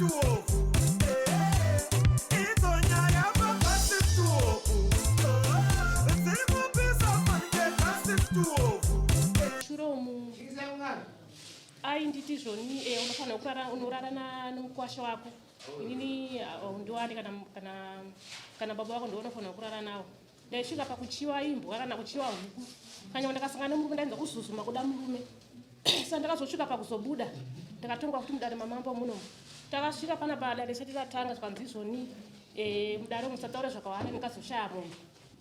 Shure umu ainditi zvoni eh, unofanira kurara unorara nomukwasha wako inini ndiwani kana kana kana baba wako ndiwo unofanira kurara nawo Ndaisvika pakuchiwa imbwa kana kuchiwa huku. Kanyangwe ndakasangana nemurume ndainzwa kuzuzuma kuda murume. Saka ndakazosvika pakuzobuda. Ndakatongwa futi mudare mamambo muno. Takasvika pana padare risati ratanga zvikanzi izvoni eh, mudare musataure zvakawanda ndikazoshaya mombe.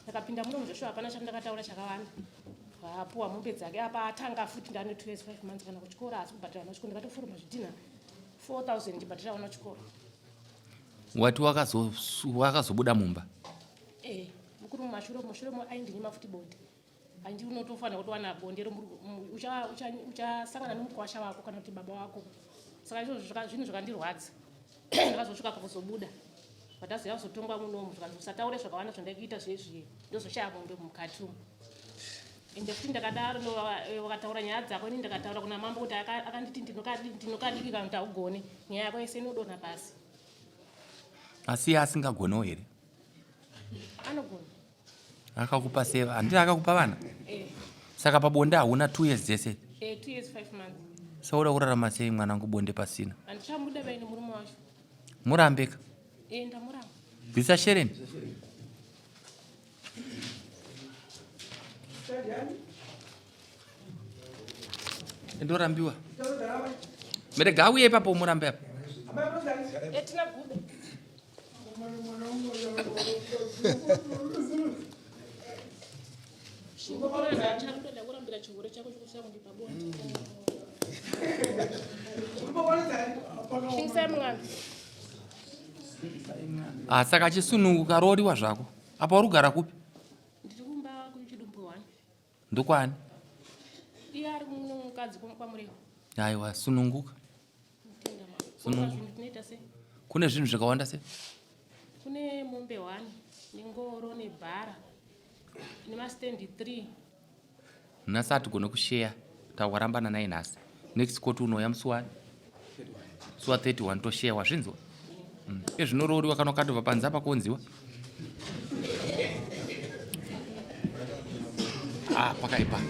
Ndakapinda muno muJoshua hapana chandakataura chakawanda. Apuwa mombe dzake apa atanga futi ndane 2 years 5 months kana kuchikoro asi kubhadhara vana chikoro ndakatoforoma zvidhinha 4000 ndibhadhara vana chikoro. Wati wakazobuda mumba? Eh, mukuru mumashure mushure aindinyima futi bonde handi unotofanira kutowana bonde uchasangana nemukwasha wako kana kuti baba wako saka izvozvo zvinhu zvakandirwadza ndakazosvika pakuzobuda vatazoya kuzotongwa munomu zvikanzi usataure zvakawanda zvandaikuita zvezviye ndozoshaya mombe mukati umu ende futi ndakadaro eh, wakataura nyaya dzako ini ndakataura kuna mambo kuti akanditi ndinokadiki kana kuti haugone nyaya yako yese inodonha pasi asi asingagonewo here anogona akakupa seva handiti akakupa vana eh. saka pabonde hauna two years dzese eh, two years five months sauda kurarama sei mwanangu bonde pasina handichamuda vaine murume wacho murambeka eh, ndamuramba bvisa shereni ndorambiwa merega auye ipapo murambe apa Ah, saka achisununguka rooriwa zvako apa uri kugara kupi Ndokwani? Iye ari muno mukadzi kwaMurewa. Aiwa, sununguka. Sununguka. Kune zvinhu zvakawanda sei? Kune mombe 1 nengoro nebhara nemastendi 3. Nhasi hatigone kusheya tawarambana naye nhasi. Next court unouya musi wani? Musi wa 31 tosheya wazvinzwa? Mm. Ezvinorooriwa kana ukatobva panze apa konziwa. Ah, pakaipa.